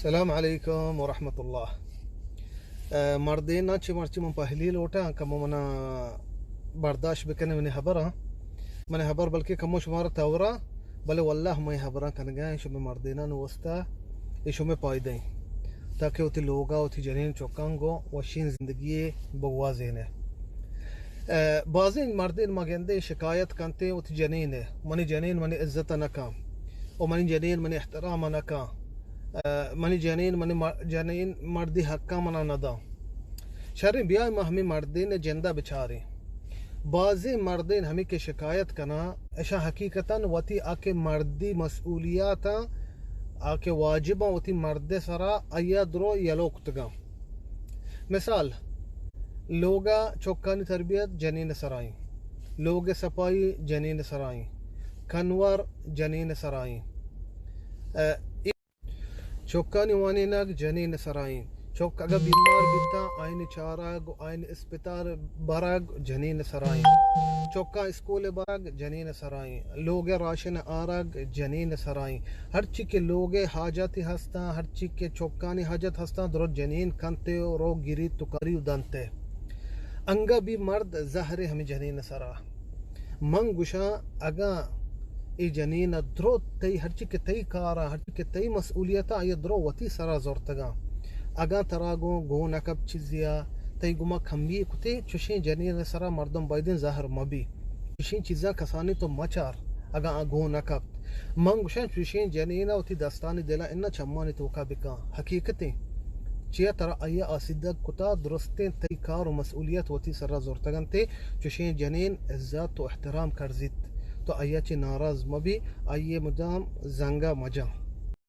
السلام علیکم ورحمۃ اللہ۔ اے، مردیناں چہ مرچی من پہلی لوٹاں، کمو منا برداشت بکنے منی حبراں۔ منی حبر بلکہ کمو شمارا تورا، بلے واللہ من حبراں کنگا ایں شمے مردیناں واسطہ، اے شمے پائدہ ایں، تاکہ وتی لوگا وتی جنین چکاں گوں وشین زندگی بگوازینے۔ اے، بازیں مردین ما گندے شکایت کنتے وتی جنین، منی جنین منی عزت نہ کن، و منی جنین منی احترام نہ کن، اے، منی جنین، منی مر-، جنین مردی حقاں منا نہ داں۔ شریں، بیائے ما ہمے مردین جندا بچاریں۔ بازیں مردین ہمے کہ شکایت کناں، اشاں حقیقتاً وتی آ کہ مردی مسئولیاتاں، آ کہ واجباں وتی مردے سرا، آئیا درو یلو کتگاں۔ مثال، لوگا چکانی تربیت جنین سرائیں، لوگ سپائی جنین سرائیں، کنور جنین سرائیں۔ اے، چکانی وانینگ جنین سرائیں۔ چک اگاں بیمار بیتاں، آئین چارگ و آئین اسپتال برگ جنین سرائیں۔ چکاں اسکول برگ جنین سرائیں۔ لوگ راشن آرگ جنین سرائیں۔ ہرچی کہ لوگ حاجتی ہستاں، ہرچی کہ چکانی حاجت ہستاں، درو جنین کنتے و رو گریت و کاری و دنتے۔ انگا بی مرد زہرے ہمے جنین سرا۔ من گوشاں، اگاں اے جنین ء درو تئی ہرچی کہ تئی کار ء، ہرچی کہ تئی مسئولیت ء، آئی ء درو وتی سرا زرتگاں۔ اگاں ترا گوں گون نہ کپت چیزے ء، تئی گوما کمی کتے، چشیں جنین ء سرا مردم بایدیں زہر مہ بی۔ چشیں چیزاں کسانی تو مچار، اگاں آ گون نہ کپت۔ من گوشاں، چشیں جنین ء وتی دستانی دل ء اناں چمانی توکا بکن۔ حقیقتیں۔ چیا ترا آئی ء آسیدگ کتا، درستیں تئی کار و مسئولیت وتی سرا زرتگ انت، چشیں جنین عزت و احترام کرزیت۔ تو آئی ء چہ ناراض مہ بی، آئی ء مدام زنگا مجن۔